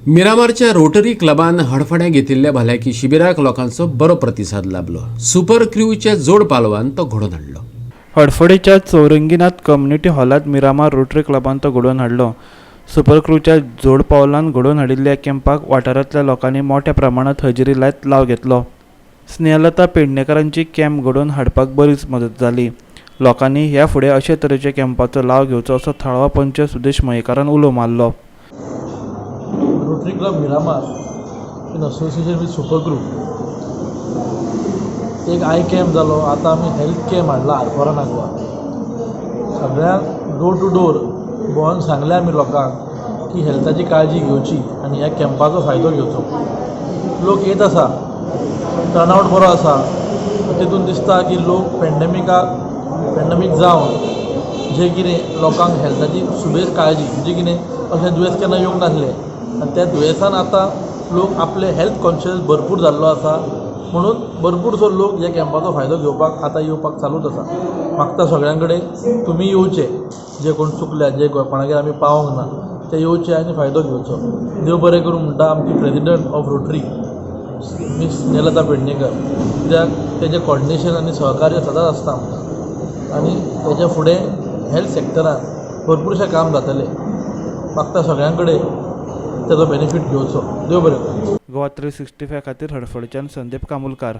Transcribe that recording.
मिरामारच्या रोटरी क्लबान हडफड्यां घेतिल्ल्या भलायकी शिबिराक लोकांचो बरो प्रतिसाद लाबलो. सुपर क्रूच्या जोड पालवान तो घडोवन हाडलो. हडफडेच्या चौरंगीनाथ कम्युनिटी हॉलांत मिरामार रोटरी क्लबान तो घडोवन हाडलो. सुपर क्रूच्या जोड पावलान घडोवन हाडिल्ल्या कॅम्पाक वाठारांतल्या लोकांनी मोठ्या प्रमाणात हजेरी लायत लाव घेतलो. स्नेहलता पेडणेकरांची कॅम्प घडोवन हाडपाक बरीच मदत जाली. लोकांनी ह्या फुडें अशे तरेच्या कॅम्पाचो लाव घेवचो असो थळावो पंच सुदेश मयेकारान उलो मारलो. Rotary Club Miramar in association with Super Group एक I camp जालो. आतां आमी हेल्थ कॅम्प हाडला आरपोरा नागवा. सगळ्यांक डोर टू डोर भोंवन सांगलें आमी लोकांक की हेल्थाची काळजी घेवची आनी ह्या कॅम्पाचो फायदो घेवचो. लोक येत आसा, टर्नआवट बरो आसा. तितून दिसता की लोक पेंडेमिकाक पेंडेमीक जावन जें कितें लोकांक हेल्थाची सुबेज काळजी, म्हणजे कितें, अशें दुयेंस केन्ना येवंक नासलें आनी त्या दुयेंसान आतां लोक आपले हेल्थ कॉन्शियस भरपूर जाल्लो आसा. म्हणून भरपूरसो लोक ह्या कॅम्पाचो फायदो घेवपाक आतां येवपाक चालूच आसा. मागता सगळ्यां कडेन, तुमी येवचे. जे कोण चुकल्या, जे कोणागेर आमी पावोंक ना, ते येवचे आनी फायदो घेवचो. देव बरें करूं म्हणटा आमची president of Rotary Miss Snehlata Pednekar, कित्याक तेजें कॉर्डिनेशन आनी सहकार्य सदांच आसता आमकां आनी तेच्या फुडें हेल्थ सेक्टरान भरपूरशें काम जातलें. मागता सगळ्यां कडेन, तेजो बेनिफीट घेवचो. देव बरें करूं. गोवा 365 खातीर हडफडेच्यान संदीप कामुलकार.